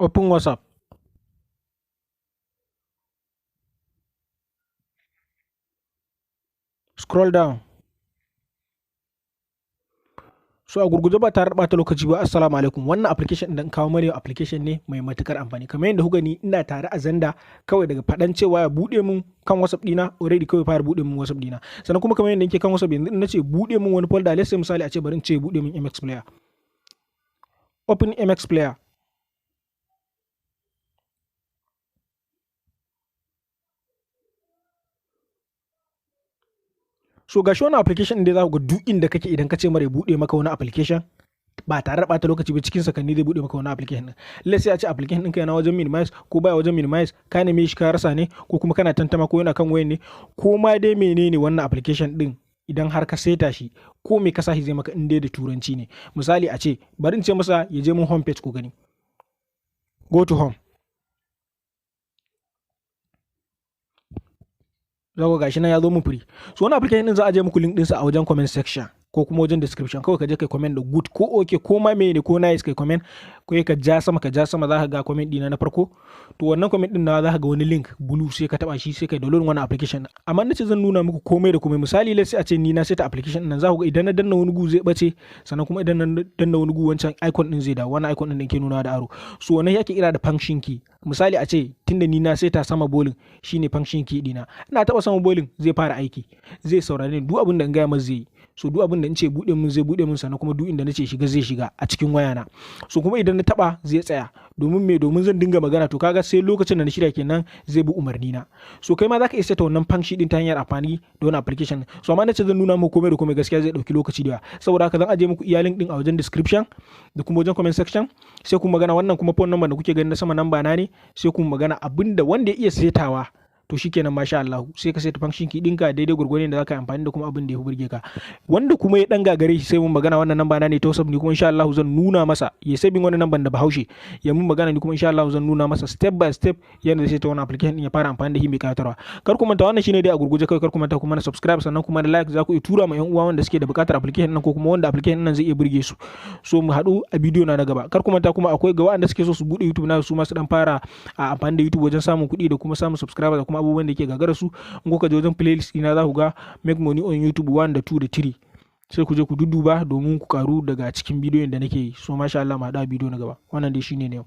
Open WhatsApp. Scroll down. So a gurguje ba tare da ɓata lokaci ba, assalamu alaikum. Wannan application ɗin kawo mana application ne mai matukar amfani. Kamar yadda kuka gani, ina tare a Xender, kawai daga faɗan cewa ya buɗe mun kan WhatsApp ɗina, already kawai fara buɗe mun WhatsApp ɗina. Sannan kuma kamar yadda yake kan WhatsApp yanzu, in nace buɗe mun wani folder, let's say misali a ce bari in ce buɗe mun MX Player. Open MX Player. So gashi wannan application ɗin za ku ga duk inda kake, idan ka ce mara ya buɗe maka wani application, ba tare da ɓata lokaci ba, cikin sakanni zai buɗe maka wani application ɗin. Let's say a ce application ɗinka yana wajen minimize ko baya wajen minimize, ka neme shi ka rasa ne, ko kuma kana tantama ko yana kan wayan ne, ko ma dai menene wannan application ɗin, idan har ka seta shi, ko me ka sa shi zai maka in dai da Turanci ne. Misali a ce bari in ce masa ya je mun home page ko gani. Go to home. Za ku gashi nan ya zo mun free. So wannan application din za a je muku link ɗinsa a wajen comment section ko kuma wajen description. Kawai ka je kai comment da good ko okay ko ma mene ko nice, kai comment, ko ka ja sama, ka ja sama, za ka ga comment ɗina na farko. To wannan comment ɗin na za ka ga wani link blue, sai ka taba shi, sai kai download wannan application. Amma nace zan nuna muku komai da komai. Misali, let's say a ce ni na seta application nan, za ku ga idan na danna wani gu zai bace, sannan kuma idan na danna wani gu wancan icon din zai dawo, wannan icon din da ke nuna da arrow. So wannan yake kira da function key. Misali a ce tunda ni na seta sama volume shine function key dina, ina taba sama volume zai fara aiki, zai saurare ni, duk abin da in gaya masa zai yi. So duk abin da in ce buɗe mun zai buɗe mun, sannan kuma duk inda nace shiga zai shiga a cikin wayana. So kuma idan na taba zai tsaya. Domin me? Domin zan dinga magana. To kaga sai lokacin da na shirya kenan zai bi umarni na. So kai ma zaka iya seta wannan function din ta hanyar amfani da wannan application. So amma nace zan nuna muku komai da komai, gaskiya zai dauki lokaci da yawa. Saboda haka zan aje muku iya link din a wajen description da kuma wajen comment section, sai ku magana. Wannan kuma phone number da kuke gani na sama, number na ne, sai ku magana. Abinda wanda ya iya setawa, to shikenan, masha Allah, sai ka seta function key dinka daidai gurgurun da zaka yi amfani da kuma abin da ya burge ka. Wanda kuma ya dan gagare shi, sai mun magana. Wannan number na ne ta WhatsApp, ni kuma insha Allah zan nuna masa. Ya saving wannan number da Bahaushe, ya mun magana, ni kuma insha Allah zan nuna masa step by step yadda zai seta wannan application din ya fara amfani da shi mai kayatarwa. Kar ku manta, wannan shine dai a gurguje kawai. Kar ku manta kuma na subscribe, sannan kuma na like. Za ku iya tura ma yan uwa wanda suke da bukatar application nan ko kuma wanda application nan zai iya burge su. So mu haɗu a bidiyo na gaba. Kar ku manta kuma, akwai ga waɗanda suke so su bude YouTube na su ma su dan fara a amfani da YouTube wajen samun kuɗi da kuma samun subscriber da kuma abubuwan da ke gagara su, in kuka je wajen playlist ina za ku ga make money on YouTube 1 da 2 da 3, sai ku je ku dudduba domin ku karu daga cikin bidiyon da nake yi. So masha Allah, mu haɗu a bidiyo na gaba. Wannan dai shine ne yau.